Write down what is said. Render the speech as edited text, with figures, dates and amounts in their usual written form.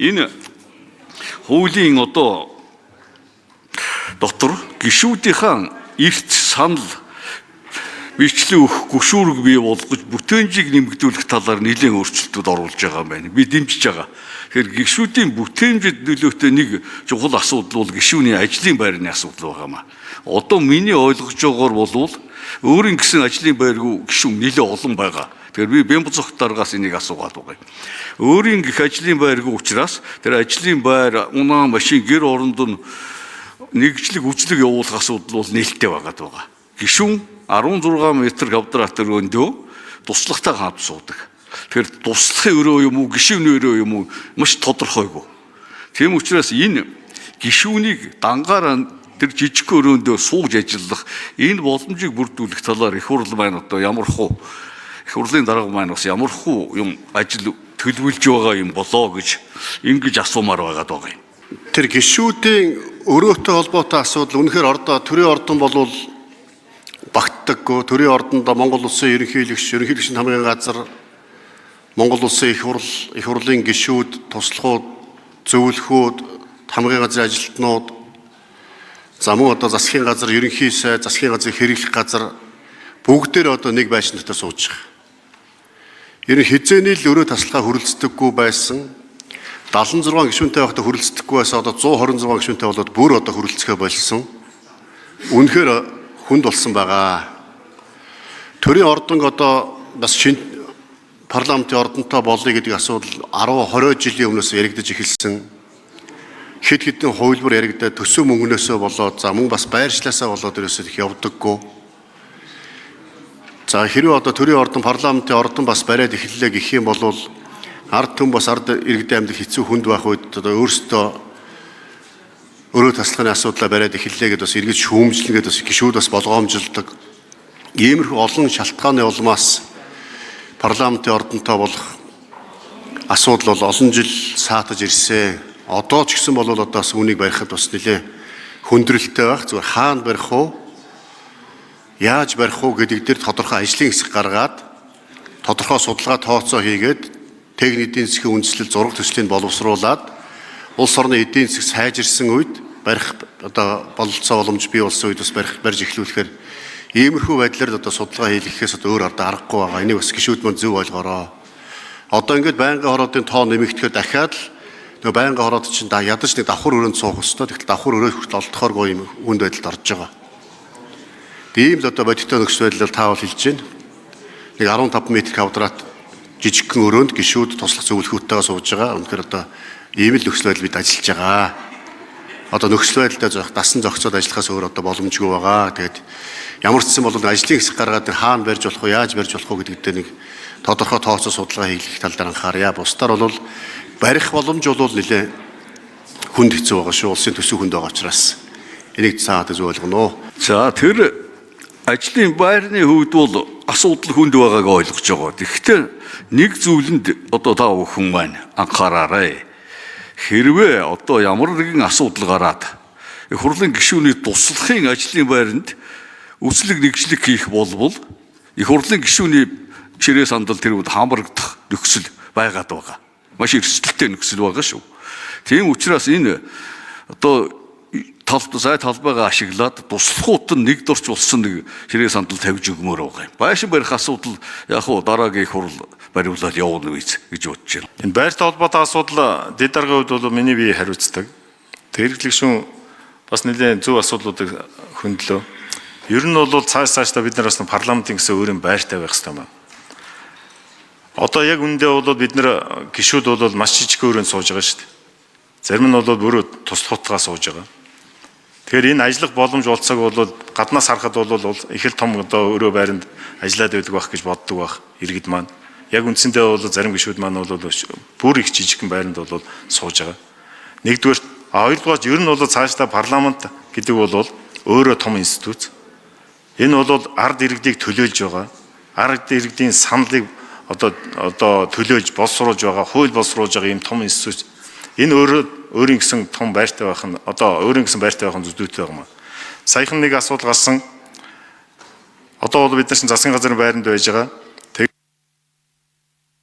Энэ хуулийн одоо дотор гишүүдийнхаа эрт санал бичлэг өгөх гүшүүрэг бий болгож бүтээнжийг нэмэгдүүлэх талаар нэлээд өөрчлөлтүүд оруулж байгаа юм байна. Би дэмжиж байгаа. Тэгэхээр гишүүдийн бүтээмжид нөлөөтэй нэг чухал асуудал бол гишүүний ажлын байрны асуудал байгаа юм аа. Одоо миний ойлгож байгаагаар болвол өөрийн гэсэн ажлын байргүй гишүүн нэлээд олон байгаа. Тэгэхээр би Бямбацогт даргаас энийг асуугаад байгаа юм. Өөрийн гих ажлын байргүй учраас тэр ажлын байр, унаа машин, гэр оронд нь нэгжлэг үзлэг явуулах асуудал бол нээлттэй байгаад байгаа. Гишүүн 16 м квадрат өрөөндөө туслахтай хамт суудаг. Тэгэхээр туслахын өрөө юм уу, гишүүний өрөө юм уу маш тодорхойгүй. Тийм учраас энэ гишүүнийг дангаараа тэр жижиг өрөөндөө сууж ажиллах энэ боломжийг бүрдүүлэх талаар их хурл маань одоо ямар хуу их хурлын дарга маань бас ямар хуу юм ажил төлөвлөж байгаа юм болоо гэж ингэж асуумаар байгаад байгаа юм. Тэр гишүүдийн өрөөтэй холбоотой асуудал үнэхээр ордоо төрийн ордон болвол багтдаггүй. Төрийн ордонд Монгол улсын ерөнхийлөгч, ерөнхийлөгчийн хамгийн газар, Монгол улсын их хурл, их хурлын гишүүд, туслахууд, зөвлөхүүд, хамгийн газрын ажилтнууд, за мөн одоо засгийн газар, ерөнхий сайд, засгийн газрыг хэрэглэх газар бүгдээр одоо нэг байшин дотор сууж байгаа. Ер нь хизээний л өрөө тасалгаа хүрэлцдэггүй байсан. 76 гишүүнтэй байхдаа хүрэлцдэггүй байсан. Одоо 126 гишүүнтэй болоод бүр одоо хүрэлцэхээ болсон. Үнэхээр хүнд болсон байгаа. Төрийн ордонг одоо бас шинэ парламентын ордонтой болъё гэдэг асуудал 10 20 жилийн өмнөөс яригдаж эхэлсэн. Хэд хэдэн хувилбар яригдаад төсөв мөнгнөөсөө болоод за мөн бас байршлаасаа болоод ерөөсөө их явдаггүй. За хэрвээ одоо төрийн ордон парламентын ордон бас бариад эхэллээ гэх юм бол ард түмэн бас ард иргэдийн амьдрал хэцүү хүнд байх үед одоо өөрсдөө өрөө тасалгааны асуудлаа бариад эхэллээ гэдээ бас эргэж шүүмжлэн гэдээ бас гишүүд бас болгоомжилдог. Иймэрхүү олон шалтгааны улмаас парламентын ордонтой болох асуудал бол олон жил саатаж ирсэн. Одоо ч гэсэн бол одоо бас үүнийг барихад бас нэлээ хүндрэлтэй байх. Зүгээр хаана барих уу? Яаж барих уу гэдэг дээр тодорхой ажлын хэсэг гаргаад тодорхой судалгаа тооцоо хийгээд техник эдийн засгийн үндслэл зураг төслийг боловсруулад улс орны эдийн засаг сайжирсан үед барих одоо бололцоо боломж бий болсон үед бас барих барьж эхлүүлэхээр иймэрхүү байдлаар одоо судалгаа хийлгэхээс одоо өөр арга аргагүй байгаа. Энийг бас гишүүд маань зөв ойлгоорой. Одоо ингээд байнгын хороодын тоо нэмэгдэхээр дахиад л нөгөө байнгын хороод чинь да ядаж нэг давхар өрөөнд суух ёстой. Тэгтэл давхар өрөө хүртэл олдохооргүй юм хүнд байдалд орж байгаа. Тийм л одоо бодиттой нөхцөл байдлаар та бол хэлж байна. Нэг 15 м квадрат жижигхэн өрөөнд гишүүд туслах зөвлөхүүтэйгээ сууж байгаа. Үнэхээр одоо ийм л нөхцөл байдал бид ажиллаж байгаа. Одоо нөхцөл байдалтай зохих дасан зохицоод ажиллахаас өөр одоо боломжгүй байгаа. Тэгээд ямар ч гэсэн бол ажлын хэсэг гаргаад хаана барьж болох уу, яаж барьж болох уу гэдэг дээр нэг тодорхой тооцоо судалгаа хийх тал дээр анхаарья. Бусдаар бол барих боломж бол нэлээ хүнд хэцүү байгаа шүү. Улсын төсөв хүнд байгаа учраас энийг цаад зөв ойлгоно. За тэр ажлын байрны хувьд бол асуудал хүнд байгааг ойлгож байгаа. Тэгэхдээ нэг зүйлэнд одоо та бүхэн маань анхаараарай. Хэрвээ одоо ямар нэгэн асуудал гараад их хурлын гишүүний туслахын ажлын байранд үзлэг нэгжлэг хийх болбол их хурлын гишүүний ширээ сандал тэр үед хамрагдах нөхцөл байгаад байгаа. Маш эрсдэлтэй нөхцөл байгаа шүү. Тийм учраас энэ одоо зай талбайгаа ашиглаад туслахуут нь нэг дорч болсон нэг ширээ сандал тавьж өгмөр байгаа юм. Байшин барих асуудал яг уу дараагийн их хурл бариулаад явна гэж бодож байна. Энэ байртай холбоотой асуудал дэд даргын хувьд бол миний бие хариуцдаг. Тэрглэгшүүн бас нэлээд зөв асуудлуудыг хөндлөө. Ер нь бол цааш цаашдаа бид нар бас парламентын гэсэн өөрийн байртай байх хэрэгтэй юм байна. Одоо яг үндэ бол бид нар гишүүд бол маш жижиг өрөөнд сууж байгаа шүү дээ. Зарим нь бол бүр туслахутгаа сууж байгаа. Тэгэхээр энэ ажиллах боломж олцоог бол гаднаас харахад бол их л том одоо өрөө байранд ажиллаад байдаг байх гэж боддог байх иргэд маань. Яг үндсэндээ бол зарим гишүүд маань бол бүр их жижигхэн байранд бол сууж байгаа. Нэгдүгээр, хоёрдугаар ер нь бол цаашдаа парламент гэдэг бол өөрөө том институт. Энэ бол ард иргэдийг төлөөлж байгаа. Ард иргэдийн саналыг одоо төлөөлж боловсруулж байгаа, хууль боловсруулж байгаа ийм том институт. Энэ өөрөө өөрийн гэсэн том байртай байх нь одоо өөрийн гэсэн байртай байх нь зүйтэй байгаа юм. Саяхан нэг асуудал гарсан. Одоо бол бид нар чинь засгийн газрын байранд байж байгаа.